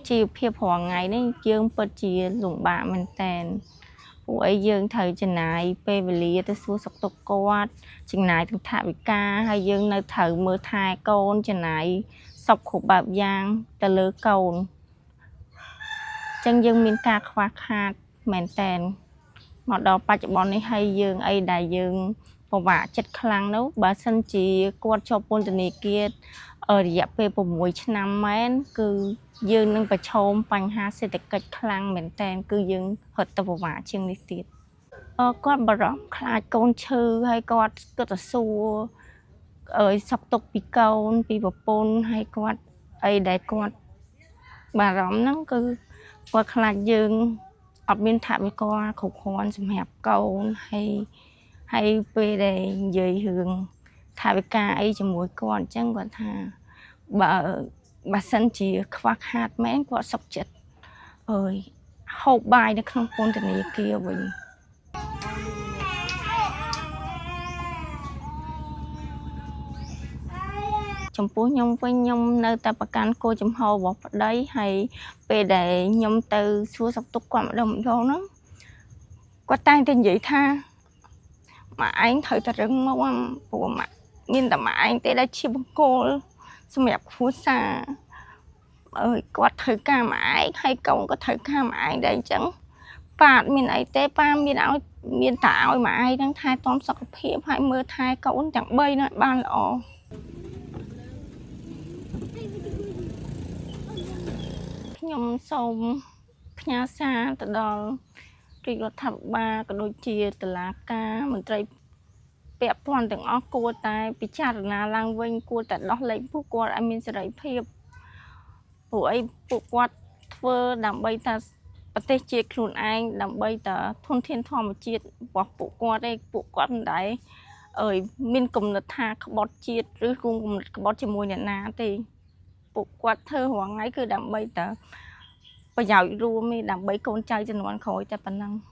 ជីវភាពរាល់ថ្ងៃនេះយើងពិតជាលំបាកមែនតើពួកអីយើងត្រូវចំណាយពេលវេលាទៅសួរសុខទុក្ខគាត់ចំណាយទាំងថវិកាហើយយើងនៅត្រូវមើលថែកូនចំណាយសពគ្រប់បែបយ៉ាងទៅលើកូនអញ្ចឹងយើងមានការខ្វះខាតមែនតើមកដល់បច្ចុប្បន្ននេះហើយយើងអីដែលយើងពិបាកចិត្តខ្លាំងនោះបើសិនជាគាត់ជាប់ពន្ធនាគាររយៈពេល6ឆ្នាំមែនគឺយើងនឹងប្រឈមបញ្ហាសេដ្ឋកិច្ចខ្លាំងមែនតើគឺយើងរត់ទៅពិបាកជាងនេះទៀតអឺគាត់បារម្ភខ្លាចកូនឈឺហើយគាត់គិតតែសួរអើយសុខទុក្ខពីកូនពីប្រពន្ធហើយគាត់អីដែលគាត់បារម្ភហ្នឹងគឺគាត់ខ្លាចយើងអត់មានថវិកាគ្រប់គ្រាន់សម្រាប់កូនហើយហើយពេលដែលនិយាយរឿងថវិកាអីជាមួយគាត់អញ្ចឹងគាត់ថាបើបើសិនជាខ្វះខាតមែនគាត់សុខចិត្តអើយហូបបាយនៅក្នុងពន្ធនាគារវិញ ចំពោះខ្ញុំវិញខ្ញុំនៅតែប្រកាន់គោលជំហររបស់ប្តីហើយពេលដែលខ្ញុំទៅសួរសុខទុក្ខគាត់ម្ដងម្ដងហ្នឹងគាត់តែងតែនិយាយថាម៉ាក់ឯងត្រូវតែរឹងមាំព្រោះម៉ាក់មានតែម៉ាក់ឯងទេដែលជាបង្គោលសម្រាប់គ្រួសារអើយគាត់ត្រូវការម៉ាក់ឯងហើយកូនក៏ត្រូវការម៉ាក់ឯងដែរអញ្ចឹងប៉ាអត់មានអីទេប៉ាមានឲ្យមានតែឲ្យម៉ាក់ឯងហ្នឹងថែទាំសុខភាពហើយមើលថែកូនទាំង3ហ្នឹងឲ្យបានល្អ ខ្ញុំសូមផ្ញើសារទៅដល់រាជរដ្ឋាភិបាលក៏ដូចជាតុលាការមន្ត្រីពាក់ព័ន្ធទាំងអស់គួរតែពិចារណាឡើងវិញគួរតែដោះលែងពួកគាត់ឲ្យមានសេរីភាពព្រោះអីពួកគាត់ធ្វើដើម្បីតែប្រទេសជាតិខ្លួនឯងដើម្បីតែធនធានធម្មជាតិរបស់ពួកគាត់ឯងពួកគាត់មិនដែលអើយមានគំនិតថាក្បត់ជាតិឬរួមគំនិតក្បត់ជាមួយអ្នកណាទេពួកគាត់ធ្វើរាល់ថ្ងៃគឺដើម្បីតែ ប្រយោជន៍រួមទេដើម្បីកូនចៅជំនាន់ក្រោយតែប៉ុណ្ណឹង។